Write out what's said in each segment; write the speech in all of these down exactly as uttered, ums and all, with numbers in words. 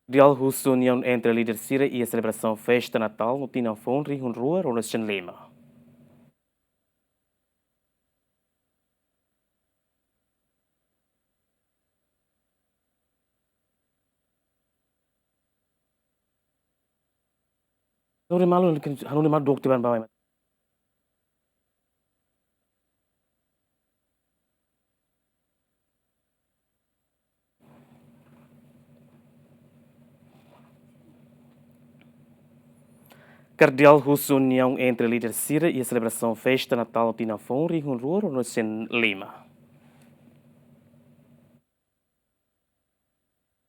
Dial husu uniaun entre líder sira iha selebrasaun festa Natál no tinan foun rihun rua ruanulu-resin-lima. Hanorin malu, hanorin malu dok tiban bawah. Kardeál husu uniaun entre líder sira iha selebrasaun festa Natál tinan foun rihun rua ruanulu-resin-lima.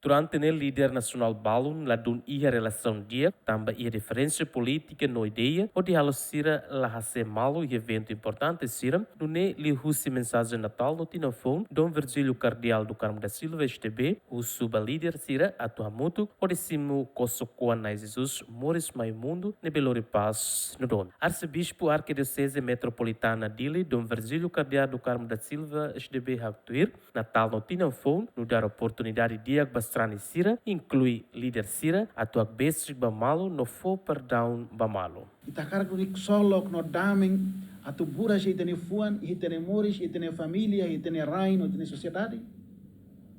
Durante ne'e líder nasionál balun ladún iha relasaun di'ak, tanba iha diferensa polítika no ideia, hodi halo sira la hase'e malu iha eventu importante sira. Nune'e liuhusi mensajen Natál no tinan foun, Dom Virgílio Kardeál do Carmo da Silva, S D B, husu ba líder sira atu hamutuk hodi simu kosok-oan Na'i Jesus moris mai mundu ne'ebé lori pás no domin. Arsebispu Arkidioseze Metropolitana Dili, Dom Virgílio Kardeál do Carmo da Silva, S D B, haktuir, Natál no tinan foun nu'udar oportunidade di'ak ba sarani sira, inklui líder sira, atu hakbesik ba malu no fó perdaun ba malu. Ita hakarak duni ksolok no damen atu buras iha ita-nia fuan, iha ita-nia moris, iha ita-nia família, iha ita-nia rain, iha ita-nia sosiedade.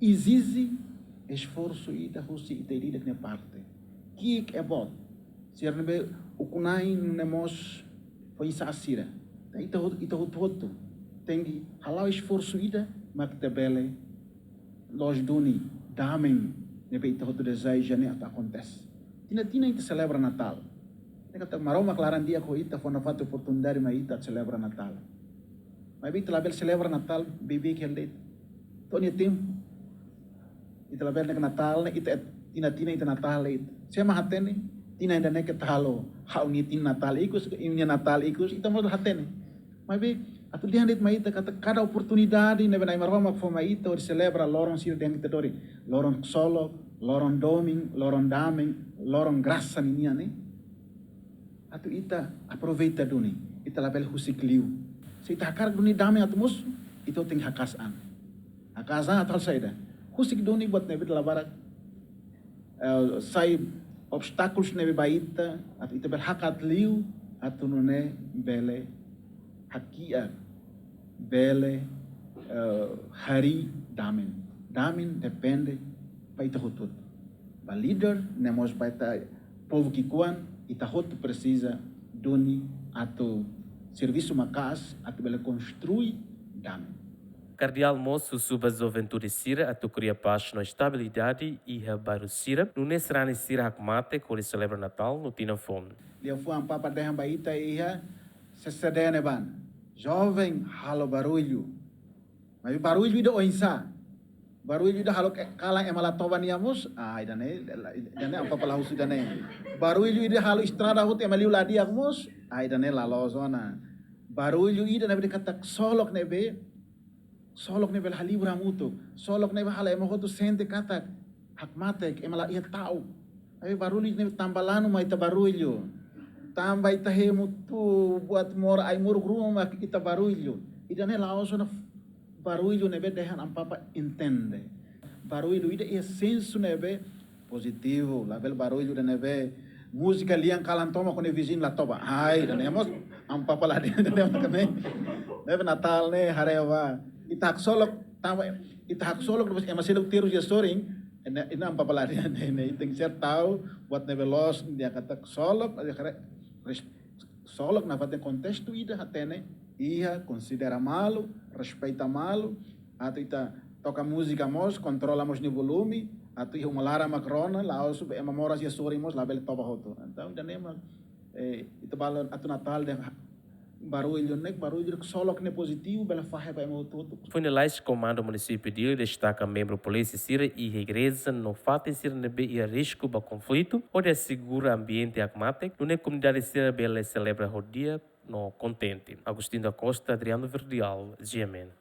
Ezije esforsu ida husi ita ida-idak nia parte. Ki'ik ka boot, sira ne'ebé ukun-na'in no mós foin-sa'e sira. Ita, ita hotu-hotu tenke hala'o esforsu ida mak ita bele loos duni damen ne'ebé ita hotu dezeja ne'e atu akontese. Tinan-tinan ita selebra Natál. Ne'e katak Maromak laran di'ak ho ita, fó nafatin oportunidade mai ita atu selebra Natál. Maibé ita labele selebra Natál beibeik hela de'it. To'o nia tempu. Ita labele dehan Natál ne'e ita tinan-tinan ita Natál de'it. Sé mak hatene tinan ida-ne'e ita halo ha'u-nia tinan Natál ikus, imi-nia Natál ikus, ita mós la hatene. Maibé atu dehan de'it mai ita katak kada oportunidade ne'ebé Na'i Maromak fó mai ita hodi selebra loron sira dehan ita dori, loron ksolok, loron domin, loron damen, loron grasa ninian ne'e, atu ita aproveita duni, ita labele husik liu. Se ita hakarak duni damen atu mosu, ita tenke haka'as an. Haka'as an atu halo saida? Husik duni buat ne'ebé la barak, eh, sai obstákulus ne'ebé ba ita, atu ita bele hakat liu, atu nune'e bele hakiak, bele, eh, harii damen. Damen depende ba ita hotu-hotu. Ba líder, no mós ba ita povu ki'ikoan, ita hotu presiza duni atu servisu maka'as atu bele konstrui damen. Kardeál mós husu ba juventude sira atu kria pás no estabilidade iha bairru sira, nune'e sarani sira hakmatek hodi selebra Natál no tinan foun. Liafuan Papa dehan ba ita iha C C D ne'ebá: joven, halo barullu. Maibé barullu ida oinsá? Barullu ida halo ke-, kalan ema la toba nia mós, ah, ida-ne'e, ida-ne'e Amu Papa la husu ida-ne'e. Barullu ida halo estrada hotu ema liu la di'ak mós, ah, ida-ne'e la loos ona. Barullu ida ne'ebé dehan katak ksolok ne'ebé, ksolok ne'ebé halibur hamutuk, ksolok ne'ebé halo ema hotu sente katak hakmatek, ema la iha ta'uk. Maibé barullu ne'e tanba lanu mak ita barullu. Tanba ita hemu tuur, buat moras, ai-moruk ruma ita barullu. Ida-ne'e la'ós ona barullu ne'ebé dehan Amu Papa entende. Barullu ida iha sensu ne'ebé pozitivu, labele barullu ida ne'ebé múzika lian kalan tomak ho nia viziñu la toba. Ai, ida-ne'e mós Amu Papa la dehan, ida-ne'e mós ne'e. Ne'ebé Natál ne'e haree ba. Ita haksolok, tanba ita haksolok depois ema seluk terus iha sorin, ne'e, ne'e Amu Papa la dehan, ne'e, ne'e, ita tenke ser tau buat ne'ebé loos, dehan katak ksolok, dehan katak res-, ksolok nafatin kontestu ida hatene, iha, konsidera malu, respeita malu, atu ita toka múzika mós, kontrola mós nia volume, atu iha uma laran mak rona, la'ós ema moras iha sorin mós labele toba hotu. Entaun, ida-ne'e mak, eh, ita bele atu Natál dehan barullu ne'e, barullu ksolok ne'e pozitivu, bele fahe ba ema hotu-hotu. Foin lalais, Komandu Munisípiu Dili destaka membru polísia sira iha igreja no fatin sira ne'ebé iha risku ba konflitu, hodi asegura ambiente hakmatek, nune'e komunidade sira bele selebra ho di'ak no kontente. Agostinho da Costa, Adriano Verdial, G M N.